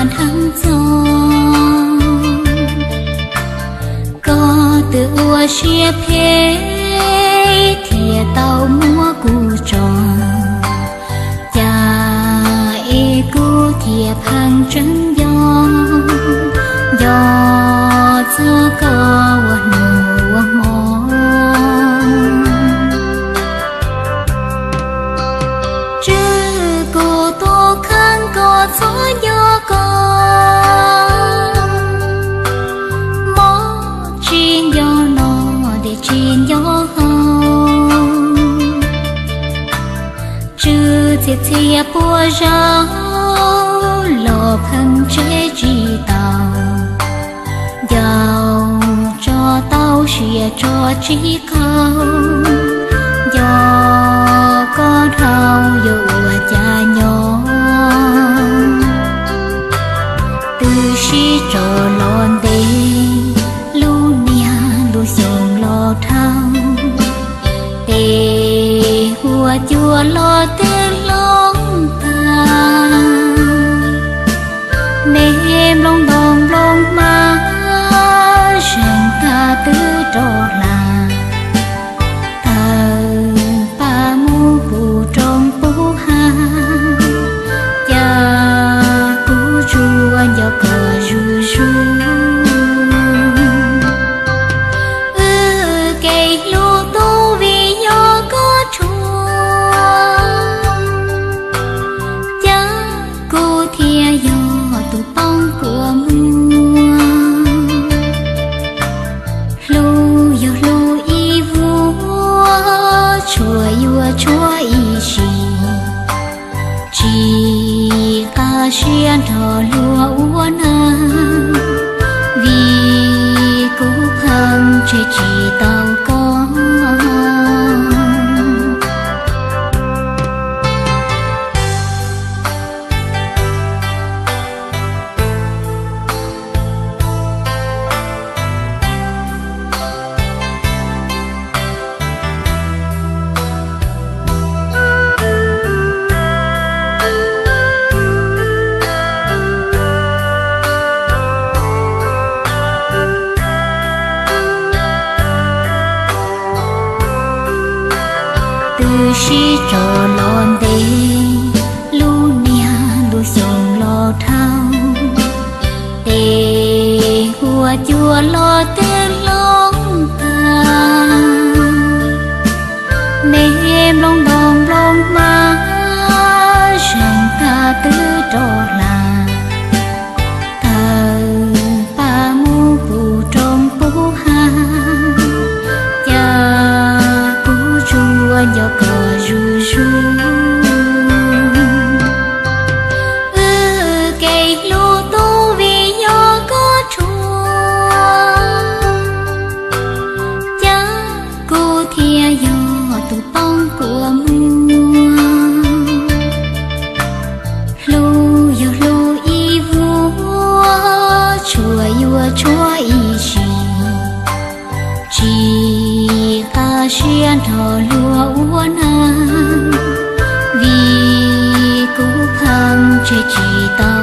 nrhab txog. Koj twb ua siab phem thiaj tau muab kuv tso, cas es kuv thiaj pheej tseeb nco, nco txog koj ua hnub ua hmo. Tswv kuv tus kheej koj txhob nco koj, mob tsis nco no tes tsis nco haus. Tswv txhia txhia puas zaug los pheej tseb tsis tau, nco tso tau siab tso tsis qaug, nco koj dhau yuav ua cas nyob. Twb sib tso los ntev, lub niag lub xyoo los dhau, tes huab cua los twb hloov tag, me nplooj ntoo nplooj hmab zeeg tag twb rov hla, tawm paj mus pub roob pub hav, cas kuv tsuas nco koj zuj zus. Wb kev hlub tu vim yog koj tshua, cas kuv thiaj yog tus poob kua muag. Hlub yog hlub ib vuag, tshuav yuav tshuav ib sim, tsis qab siab nrog luag ua neej, vim kuv pheej tseg tsis tau koj. Twb sib tso los ntev, lub niag lub xyoo los dhau, tes huab cua los twb hloov tag, me nplooj ntoo nplooj hmab zeeg tag twb rov hla, tawm paj mus pub roob pub hav, cas kuv tsuas nco koj zuj zus. Wb kev hlub tu vim yog koj tshua, cas kuv thiaj yog tus poob kua muag. Hlub yog hlub ib vuag, tshuav yuav tshuav ib sim, tsis qab siab nrog luag ua neej, vim kuv pheej tseg tsis tau